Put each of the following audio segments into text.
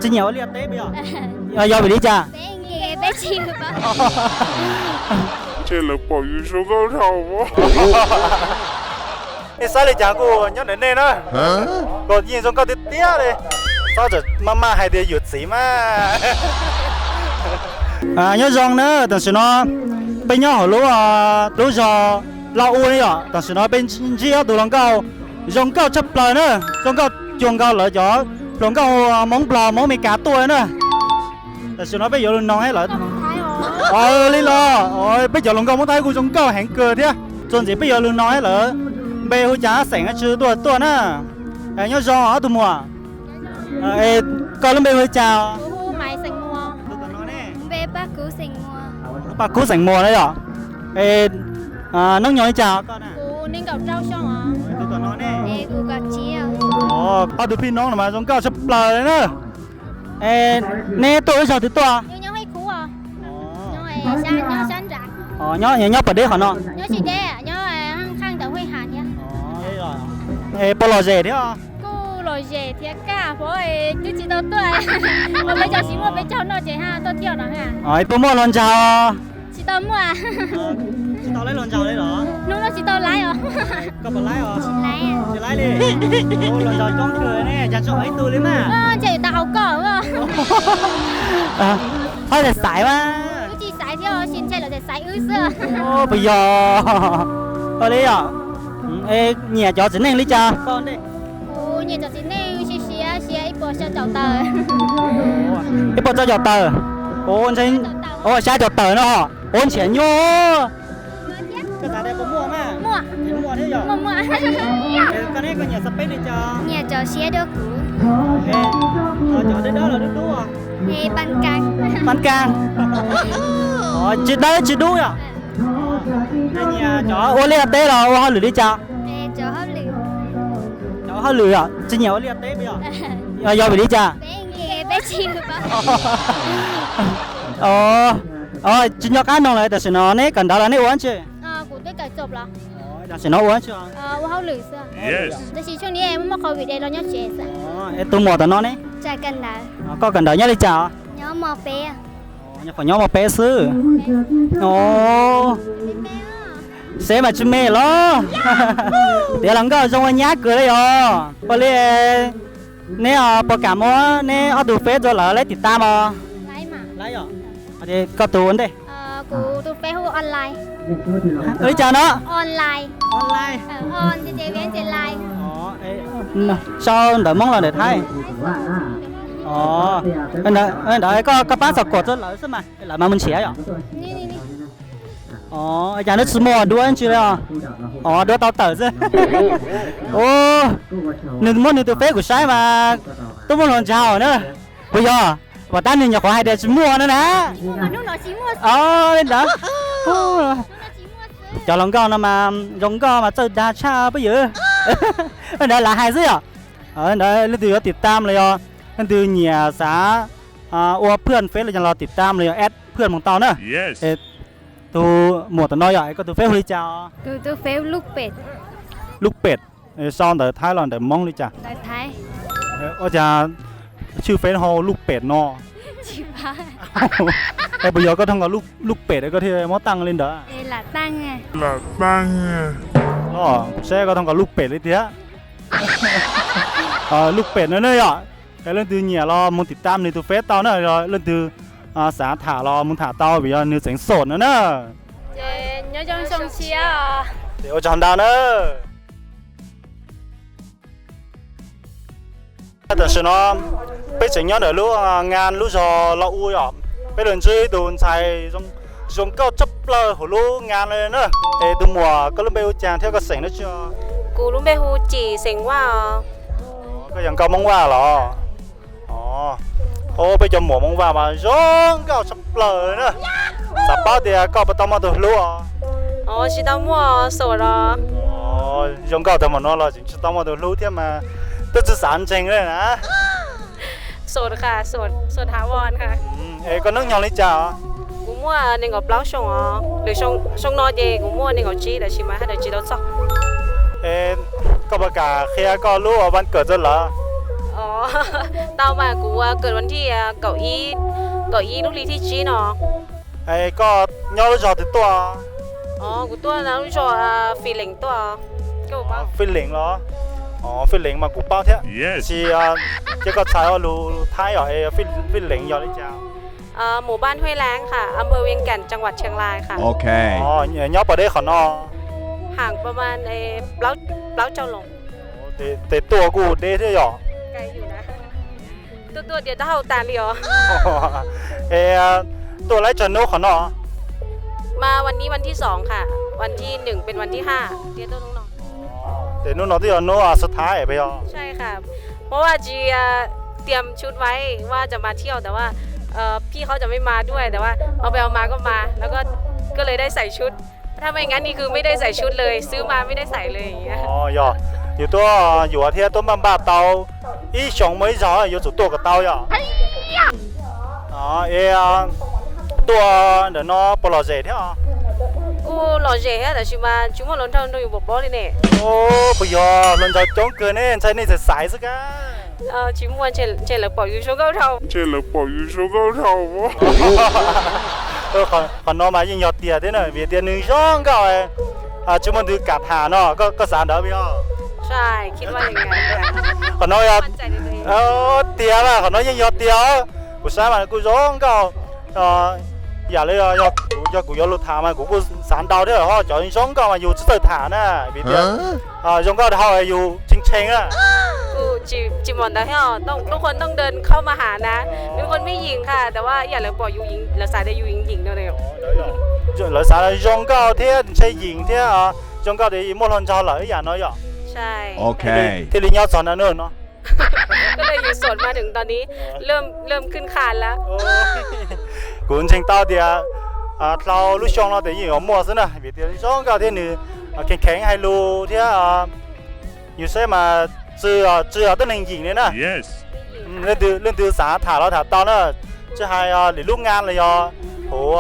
Tsis nyiam ua liaj teb puas yog? Yog vim li cas? Ntshe lawv pom yus zoo nkauj dhau. Nej saib li cas kuj nyob ntawm nej na, kom yeej zoo nkauj tiag tiag li. Txhob txawm maj maj hais tias yuav txiv mas. Nyob zoo na, tam sim no peb nyob hauv lub, lub zos Lauj Ua ne yom. Tam sim no peb ntsib ob tug hluas nkauj zoo nkauj tshaj plaws na, zoo nkauj cuag nkaus lawv cov hluas nkauj Hmoob Nplog Hmoob Amelikas tuaj na. Tam sim no peb yuav lug noog lawv. Li los, peb cov hluas nkauj Hmoob Thaib kuj zoo nkauj heev kawg thiab. Txuas ntxiv peb yuav lug noog lawv npe hu cas, xeem dab tsi tuaj tuaj na. Nyob zoo ob tug muam. Koj lub npe hu li cas? Paj Kub xeem Muas na yom. Hnub nyoog li cas koj na? Ob tug phij noob no mas zoo nkauj tshaj plaws li na. Neb tuaj ib zaug twg tuaj? Nyob pom deb qhov no. Puas lom zem thiab? Puas muaj hluas nraug? Tsis tau muaj. Tsis tau laib hluas nraug li los? Hnub no tsis tau laib os. Koj puas laib os? Tsis laib li. Hluas nraug coob kawg ne, cas tsis ib tug li mas. Ntshe yus tau hauv koj. Txhob xaiv xaiv mas. Wb tsis xaiv thiab, tab sis ntshe lawv xaiv xaiv wb xwb. Puas yog? Ua li yom. Nyiam cov txiv neej li cas? Kuv nyiam cov txiv neej siab siab, siab ib puas xya caum tawm. Ib puas xya caum tawm. Ua xya caum tawm no, ua ntshiab nyuaj. Koj xav tias puas muaj mas? Muaj. Muaj thiab yom? Muaj, muaj. Koj neb koj nyiam xab peb li cas? Nyiam cov siab dua kuv. Cov dawb dawb los dub dub? Paj Kab. Tsis dawb tsis dub yom? Nyiam cov ua liaj teb los ua hauj lwm li cas? Cov hauj lwm yom, tsis nyiam ua liaj teb puas yog? Yog vim li cas? Tsis nco qab noog lawm, tam sim no neb kawm ntawv los neb ua dab tsi? Tam sim no ua dab tsi? Tab sis tshuaj ni muaj muaj covid es los nyob tsev xwb. Es tus muam tom no ne? Koj kawm ntawv nyob li cas? Nyuam qhuav nyob mos peb xwb. Seb mas tsis me los. Tiav hluas nkauj zoo ua nyab kawg li os. Ua li neb puas kam muab neb ob tug feb rau lawv laib tim tas mos? Koj tus ua ntej. Ua li cas no? Sau ntawv Hmoob los ntawv Thaib? Ntawd koj pab xav kuam rau lawv xwb mas lawv mas mus nrhiav yom. Cas neb tsis muaj duab ntsis li os? Duab tau tawm xwb. Nws muab nws tus feb kuv saib mas twb muaj hluas nraug na. Puas yog? Puas tab nws nyuam qhuav hais tias tsis muaj no na. Li ntawd. Cov hluas nkauj no mas zoo nkauj mas txawj dag tshaj peb yawg. Ntawd lawv hais xwb yom. Ntawd leej twg yuav tim tam los yog leej twg nyiam xav ua phwaj feb los yog los tim tam los yog add phwaj moog tau na. Tus muam tom no yog koj tus feb hu li cas? Lub Pem. Sau ntawv Thaib los ntawv Hmoob li cas? Ua cas tshwj feb hu Lub Pem no? Es puas yog koj thooj nkaus Lub Pem koj thiaj muab taaj li ntawd? Saib koj thooj nkaus Lub Pem li tiag. Lub Pem no ne yom. Es leej twg nyiam los mus tim tam nws tus feb tau na, yog leej twg xav tham los mus tham tau vim yog nws tseem xom no na. Ua tsaug ntau na. Tam sim no peb tseem nyob ntawm lub ngaa lub zog Lauj Ua yom, peb los ntsib ib tus ntxhais zoo nkauj tshaj plaws hauv lub ngaa no na. Es tus muam koj lub npe hu cas thiab koj xeem dab tsi? Kuv lub npe hu Cim xeem Vaj os. Koj yog nkauj Hmoob Vaj los? Peb cov muam Hmoob Vaj mas zoo nkauj tshaj plaws na. Xav paub tias koj puas tau muaj tus hlub os? Tsis tau muaj, xom los. Zoo nkauj tag npaum no los tseem tsis tau muaj tus hlub thiab mas twb tsis xav ntseeg li na. Es koj hnub nyoog li cas? Kuv muaj nees nkaum plaub xyoo os. Xyoo no ces kuv muaj nees nkaum tsib tab sis mas haj tseem tsis tau txog. Koj puas kam qhia koj lub vaj kawm rau lawv? Ov, tau mas, kuv ua kawm vas thij kaum ib, kaum ib lub hli thib tsib no. Es koj nyob lub zog twg tuaj? Ov, kuv tuaj lub zog Fij Leej tuaj. Fij Leej los? Fij Leej mas kuv paub thiab. Tab sis cia koj txhais lus Thaib os, Fij Leej yog li cas? หมู่บ้านห้วยแล้งค่ะ อำเภอเวียงแก่น จังหวัดเชียงรายค่ะ Nyob puas deb qhov no? Hàngประมาณ plaub caug loo. Ces tuaj kuj deb thiab yom? Tuaj tuaj diav taub hau tas li os. Es tuaj laib tsawg hnub qhov no? มาวันนี้วันที่สองค่ะ วันที่หนึ่งเป็นวันที่ห้า เตรียมตัวลงนอน Ces hnub no twb yog hnub xub thawj puas yog? ใช่ค่ะ เพราะว่า เจีย เตรียมชุดไว้ว่าจะมาเที่ยว แต่ว่า เอ่อ พี่เขาจะไม่มาด้วย แต่ว่าเอาไปเอามาก็มา แล้วก็ ก็เลยได้ใส่ชุด ถ้าไม่งั้นนี่คือไม่ได้ใส่ชุดเลย ซื้อมาไม่ได้ใส่เลยอย่างเงี้ย Yog, yus tuaj yuav thiab tuaj npaj npaj tau ib xyoos muaj ib zaug yuav tsum tuaj kom tau yom. Es tuaj ntawm no puas lom zem thiab? Kuj lom zem thiab tab sis mas tsis muaj hluas nraug nrog yus pom pob li ne. Puas yog hluas nraug coob kawg ne, ntshai nej xaiv xaiv xwb kab. Tsis muaj, ntshe lawv pom yus zoo nkauj dhau. Ntshe lawv pom yus zoo nkauj dhau. Qhov no mas yeej yog tiag thiab na, vim tias nws zoo nkauj, tsis muaj ntu kam tham no, koj xav ntawd puas yog? Qhov no yog, tiag mas, qhov no yeej yog tiag. Kuv saib mas kuj zoo nkauj. Yam li yog kuv yuav lus tham mas kuv kuj xav ntau thiab, ho cov zoo nkauj mas yus tsis txawj tham na, vim tias zoo nkauj dhau yus tshee tshee na. กูจีบจีบหมดแล้วเหรอต้องทุกคนต้องเดินเข้ามาหานะเป็นคนไม่หญิงค่ะแต่ว่าอย่าเลยบอกยูหญิงเราสายเดียวยูหญิงหญิงเดียวเลย Lawv xav zoo nkauj thiab ntshe yeem thiab, zoo nkauj tias muaj hluas nraug lawm ib yam no yom. ใช่ thiaj li nyob txog ntawm no. Kuv ntseeg tau tias dlhau lub xyoo no tias yeej yuav muaj xwb na, vim tias zoo nkauj thiab nws kheev kheev hais lus thiab. Yus saib mas tsw os, tsw os, twb neeg yeem li na. Leej twg xav tham los tham tau na, tsis hais lwm lub naj los yog huv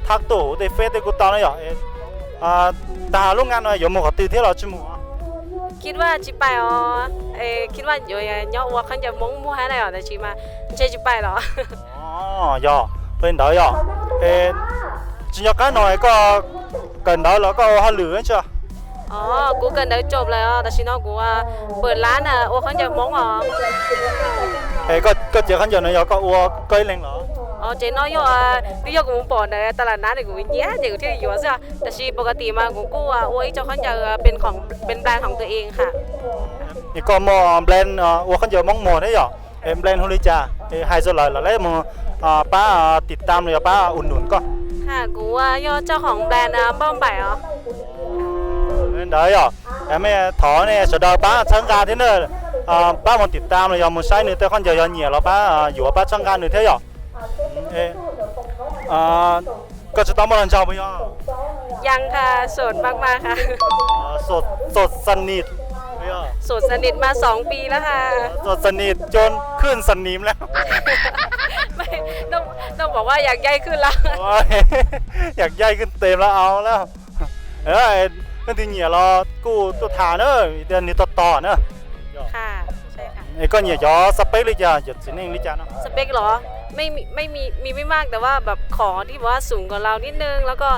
thab tuj huv tej feb tej kuj tau na yom. Tag lub naj no yuav mus qhov twg thiab los tsis mus? คิดว่าจะไปอ๋อ คิดว่า nyob ua khaub ncaws Hmoob muaj hab na yom, tab sis mas ntshe tsis pais los. Yog, li ntawd yog. Tsis nco qab no koj kawm ntawv los koj ua hauj lwm tsis? Kuv kawm ntawv jov lawm, tam sim no kuv pwm lab ua khaub ncaws Hmoob os. Koj cev khaub ncaws no yog koj ua koj ib leeg los? Ces no yog twb yog kuv mus pom ntawm tas las nab ne, kuv nciab ces kuv thiaj li yuav xwb. Tab sis pov ka tim mas kuv kuj ua ib co khaub ncaws pes nplas hauv tus e ha. Koj muaj nplas ua khaub ncaws Hmoob muag thiab yom? Nplas hu li cas? Hais rau lawv, lawv mus pab tim tam los yog pab ua num koj. Kuv yog coj qhov nplas npauj npaim os. Ntawd yog, mej thov nej sawv daws pab txhawb nqa thiab na, pab mus tim tam los yog mus saib nws tej khaub ncaws, yog nyiam los pab yuav pab txhawb nqa nws thiab yom. Koj tsis tau muaj hluas nraug puas yog? ยังค่ะ โสดมากๆค่ะ โสด โสดสนิท โสดสนิทมาสองปีแล้วค่ะ โสดสนิทจนขึ้นสนิมแล้ว ต้องบอกว่าอยากใหญ่ขึ้นแล้ว อยากใหญ่ขึ้นเต็มแล้วเอาแล้ว Leej twg nyiam los kuj tuaj tham na, vim tias nws tos tos na. Es koj nyiam cov spec li cas, cov txiv neej li cas no? สเปคเหรอ ไม่มีไม่มีมีไม่มากแต่ว่าแบบขอที่แบบว่าสูงกว่าเรานิดนึงแล้วก็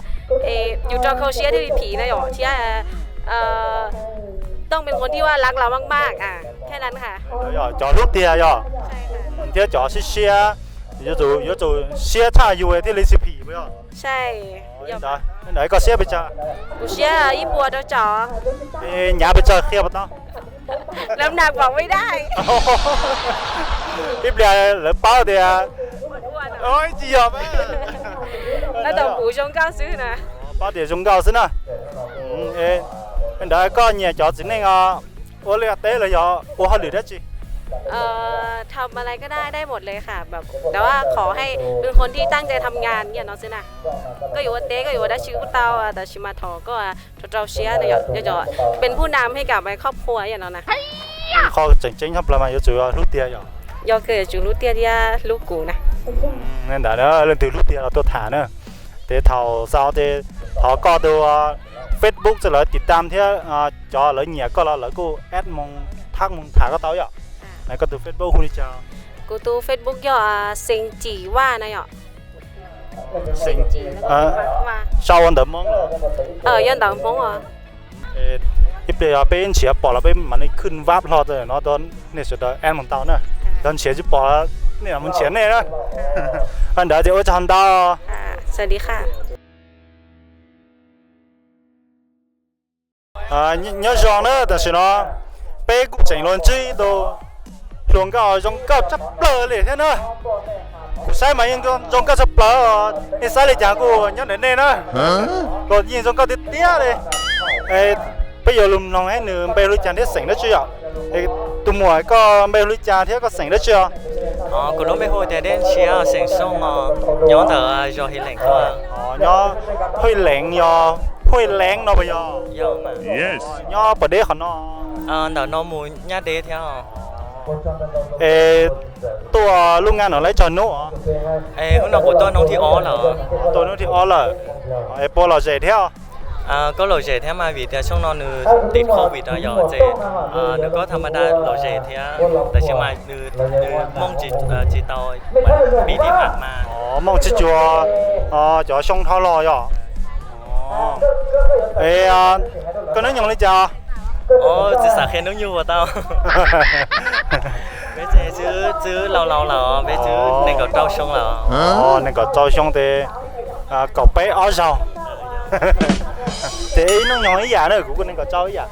เอออยู่จอเขาเชียร์ที่ผีนะหรอเชียร์เออต้องเป็นคนที่ว่ารักเรามากๆอ่ะแค่นั้นค่ะ Cov hlub tiag yog, thiab cov siab siab, yuav tsum siab tshaj yus thiaj li sib phim puas yog? ใช่ Ntawd koj siab pes tsawg? ผมเชียร์ ยี่สิบ ตัวจ๋อ Nyav pes tsawg qhia puas tau? น้ำหนักบอกไม่ได้ Ib pliag lawv paub tias, tsis yog, paub tias zoo nkauj xwb na. Ntawd koj nyiam cov txiv neej ua liaj teb los yog ua hauj lwm dab tsi? ทำอะไรก็ได้ได้หมดเลยค่ะแบบแต่ว่าขอให้เป็นคนที่ตั้งใจทำงานเนี่ยเนาะ ก็อยู่ว่าเต๊ก็อยู่ว่าได้ชื่อผู้เต้าแต่ชิมาถอก็ rau rau siab, เป็นผู้นำให้กับครอบครัวอย่างเนาะนะ Qhov tseem ceeb tshaj plaws mas yuav tsum hlub tiag yog? Yog kawg yuav tsum hlub tiag thiab hlub kuv na. Ntawd leej twg hlub tiag los tuaj tham na. Ces thaum xaus ces thov koj tus Facebook txhawb lawv tim tam thiab cov lawv nyiam koj los lawv kuj add moo thab moo tham koj tau yom? Koj tus Facebook hu li cas? Kuv tus Facebook yog Xeem Cim Vaj no yom. Sau ua ntawv Hmoob los? Yog ntawv Hmoob os. Ib pliag yog peb nrhiav pom los peb mam li khwj vab hlo no rau nej sawv daws add mus tau na. Yog nrhiav tsis pom, nej mam mus nrhiav nej na. Ntawd ces ua tsaug ntau. Nyob zoo na, tam sim no peb kuj tseem los ntsib tus hluas nkauj zoo nkauj tshaj plaws li thiab na. Kuv saib mas yeej zoo nkauj tshaj plaws, nej saib li cas kuj nyob ntawm nej na. Los yeej zoo nkauj tiag tiag li. Peb yuav lus mloog nws npe hu li cas thiab xeem dab tsi yom? Tus muam koj npe hu li cas thiab koj xeem dab tsi os? Kuv lub npe hu tias Dej Ntshiab, xeem Xyooj os, nyob ntawm zos His Lees tuaj. Nyob His Lees, yog His Lees no puas yog? Nyob puas deb qhov no? Ntawm no mus nyab deb thiab. Es tuaj lub nqa no lawv tsawg hnub? Hnub no kuv tuaj hnub thib ob lawm. Tuaj hnub thib ob lawm. Es puas lom zem thiab? Kuj lom zem thiab mas vim tias xyoo no nws tim COVID no yog ces nws kuj tham ma da lom zem thiab, tab sis mas nws mooj tsis tau pib li mam mas. Mooj tsis tsuas cov xyoo dhau los yom? Es koj hnub nyoog li cas? Tsis xav qhia hnub nyoog puas tau? Peb ces twb laus laus lawm, peb twb nees nkaum rau xyoo lawm. Nees nkaum rau xyoo ces kaum peb ob zaug. Ces ib hnub nyoog ib yam na, kuv kuj nees nkaum rau ib yam.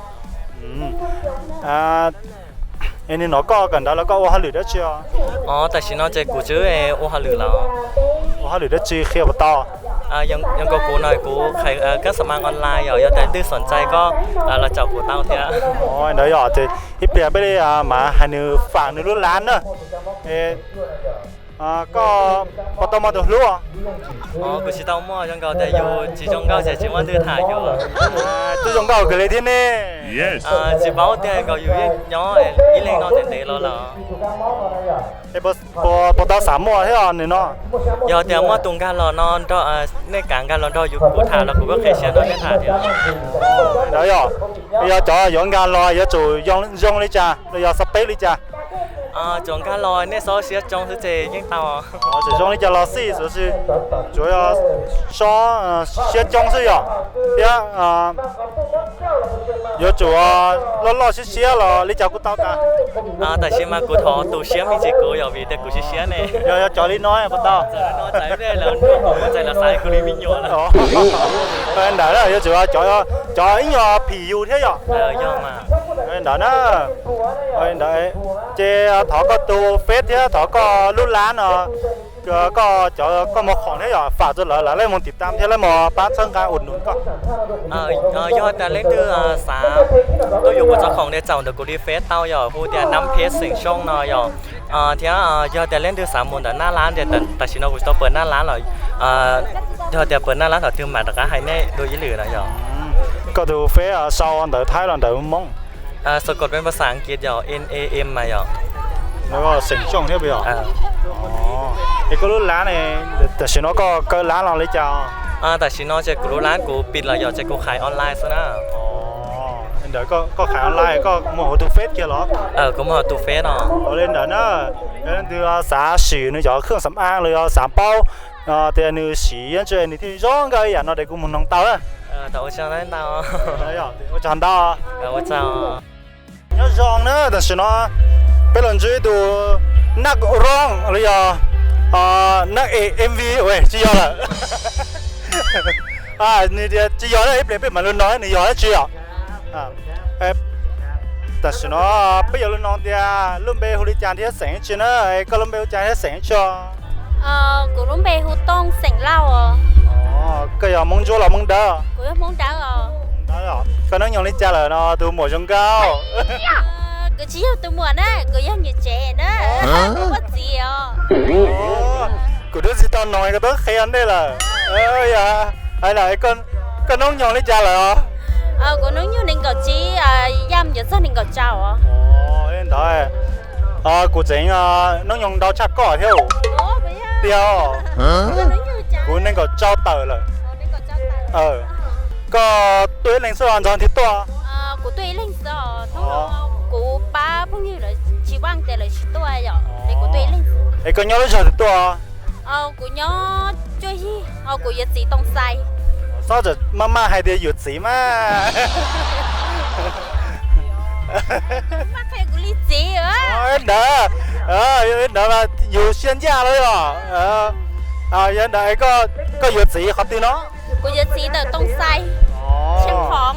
Es nim no koj kawm ntawv los koj ua hauj lwm dab tsi os? Tam sim no ces kuv twb ua hauj lwm lawm. Ua hauj lwm dab tsi qhia puas tau? Yog nkaus kuv no kuv qhais kab xam as online yom, yog tias leej twg xom ntxais koj los caum kuv tau thiab. Ntawd yog ces ib pliag peb mam hais nws fam nws lub lab na. Koj puas tau muaj tus hlub? Kuv tsis tau muaj, zoo nkaus tias yus tsis zoo nkauj ces tsis muaj leej twg tham yus. Twb zoo nkauj kawg li thiab ne. Tsis paub tiag, nkaus yus yeej nyob ib leeg no ntev ntev los lawm. Puas tau xav muaj thiab nws no? Yog tias muaj tus nkag los no, nej kav nkag los nrog yus kuv tham los kuv kuj qhia siab nrog nej tham thiab. Ntawd yog, yog cov yuav nkag los yuav tsum zoo li cas los yog xab peb li cas? Tsuas nkag los nej sob siab tsoo xwb ces yeej tau. Tsuas zoo li cas los xij, tsuas yog sob siab tsoo xwb yom? Thiab yuav tsum loj loj siab siab los li cas kuj tau tas. Tam sim mas kuv thov tus siab me ntsis kuv yog vim tias kuv siab siab ne. Yog, yog cov li no puas tau? Ntawd na, yuav tsum cov, cov ib nyuag phim yus thiab yom? Ntawd na. Ces thov koj tus Face thiab thov koj lub lab no, koj cov koj mus khoom thiab yom, fam rau lawv, lawv mus tim tam thiab lawv mus pab txhawb nqa ua num koj. Yog tias leej twg xav tuaj yuav kuv txoj khoom ces caum ntawm kuv li Face tau yom, hu tias Nab Pheb xeem Xyooj no yom. Thiab yog tias leej twg xav mus ntawm Nab Lab ces tam sim no kuv tsis tau pawm Nab Lab los, yog tias pawm Nab Lab thaum twg mam rov qab hais nej dua ib lwm no yom. Koj tus Face sau ntawv Thaib los ntawv Hmoob? Sawv kom peb npau xas kiv yom, N A M mas yom. Xeem Xyooj thiab puas yog? Es koj lub lab ne, tam sim no koj kaw lab los li cas? Tam sim no ces kuv lub lab kuv pis los yom, ces kuv qhais online xwb na. Ntawd koj qhais online koj muaj hauv tus Face kiag los? Kuv muaj hauv tus Face no. Ua li ntawd na, yog leej twg xav sim nws cov khwj xam a los yog xav paub tias nws siv yeeb tsi nws thiaj zoo nkauj ib yam no ces kuv mus noog tau na. Ua tsaug ntau. Nyob zoo na, tam sim no peb los ntsib tus nab rooj los yog nab M V, tsis yog lawm. Nws tias tsis yog na, ib pliag peb mam li noog nws yog dab tsi yom. Tam sim no peb yuav los noog tias lub npe hu li cas thiab xeem dab tsi na, koj lub npe hu li cas thiab xeem dab tsi? Kuv lub npe hu Tooj xeem Lauj os. Koj yog Hmoob Ntsuab los Hmoob Dawb? Kuv yog Hmoob Dawb os. Koj hnub nyoog li cas lawm no tus muam zoo nkauj? Kuv tsis yog tus muam na, kuv yog niam tsev na, kuv muaj txiv os. Kuv twb tsis tau noog koj twb qhia ntej lawm. Koj hnub nyoog li cas lawm os? Kuv hnub nyoog nees nkaum tsib, yam yuav txog nees nkaum rau os. Ntawd kuv tseem hnub nyoog ntau tshaj koj thiab. Tiag, kuv nees nkaum rau tawm lawm. Koj tuaj ib leeg xwb los nrog twg tuaj? Kuv tuaj ib leeg xwb os, kuv pab phooj ywg lawv tsis Vaj tias lawv tsis tuaj yom, es kuv tuaj ib leeg xwb. Es koj nyob lub zog twg tuaj? Kuv nyob Tsuas Yig, kuv yuav txiv Tooj Xais. Txhob maj maj hais tias yuav txiv mas. Maj qhia kuv li txiv. Ntawd, ntawd mas yus siab ncaj lawm yom. Yog ntawd koj yuav txiv qhov twg no? Kuv yuav txiv ntawm Tooj Xais, Tsheej Khoov.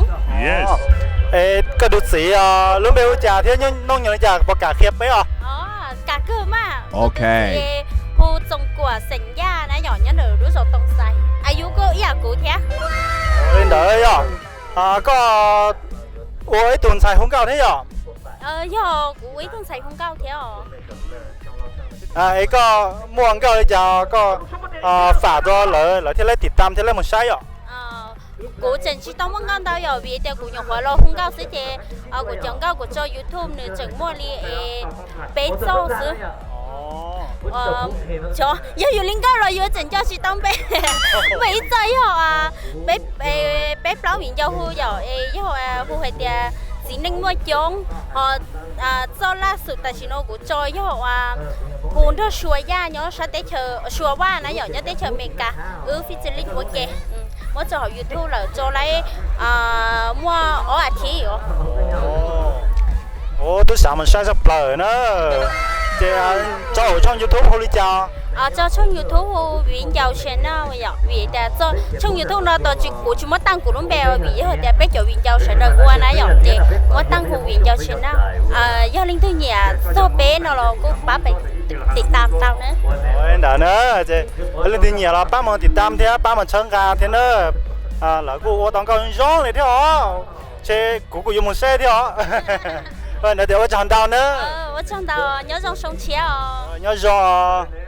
Es koj tus txiv lub npe hu cas thiab nyob nyob li cas, puas kam qhia peb os? Kam kawg mas. Hu Txoov Kuam xeem Yaj na yom, nyob ntawm lub zos Tooj Xais, a yus kuj ib yam kuv thiab. Li ntawd yog koj ua ib tug ntxhais hu nkauj thiab yom? Yog kuv ua ib tug ntxhais hu nkauj thiab os. Es koj muaj nkauj li cas koj fam rau lawv, lawv thiaj li tiv tam thiab li mus saib yom? Kuv tseem tsis tau muaj nkauj ntau yom, vim tias kuv nyuam qhuav los hu nkauj xwb ces kuv cov nkauj kuv tso YouTube nws tseem muaj li peb txoj xwb. Yog yus li nkauj los yus tseem nco tsis tau npe. Muaj ib txoj yog peb plaub viv ncaus hu yom, yog hu hais tias txiv neej muaj coob. Ho txoj laj xum tam sim no kuv tso yog hu nrog Suav Yaj nyob sab teb chaws, Suav Vaj na yom, nyob teb chaws Amelikas, wb featuring ua ke. Muab tso hauv YouTube lawm tso lawm muaj ob as thiv os. Ua tub sav mus saib tshaj plaws na. Ces tso hauv tshooj YouTube hu li cas? Tso tshooj YouTube hu Viv Ncaus Channel yom, vim tias tshooj YouTube no tos kuv tsis muab tag kuv lub npe vim yog tias peb cov viv ncaus sawv daws ua na yom, ces muab tag hu Viv Ncaus Channel. Yog leej twg nyiam txog peb no los kuj pab tiv tam tau na. Ntawd na, leej twg nyiam los pab mus tiv tam thiab pab mus tshawb nqa thiab na. Lawv kuj ua tau nkauj zoo li thiab os. Ces kuv kuj yuav mus saib thiab os. Ntawd tias ua tsaug ntau na. Ua tsaug ntau, nyob zoo xyoo tshiab os. Nyob zoo.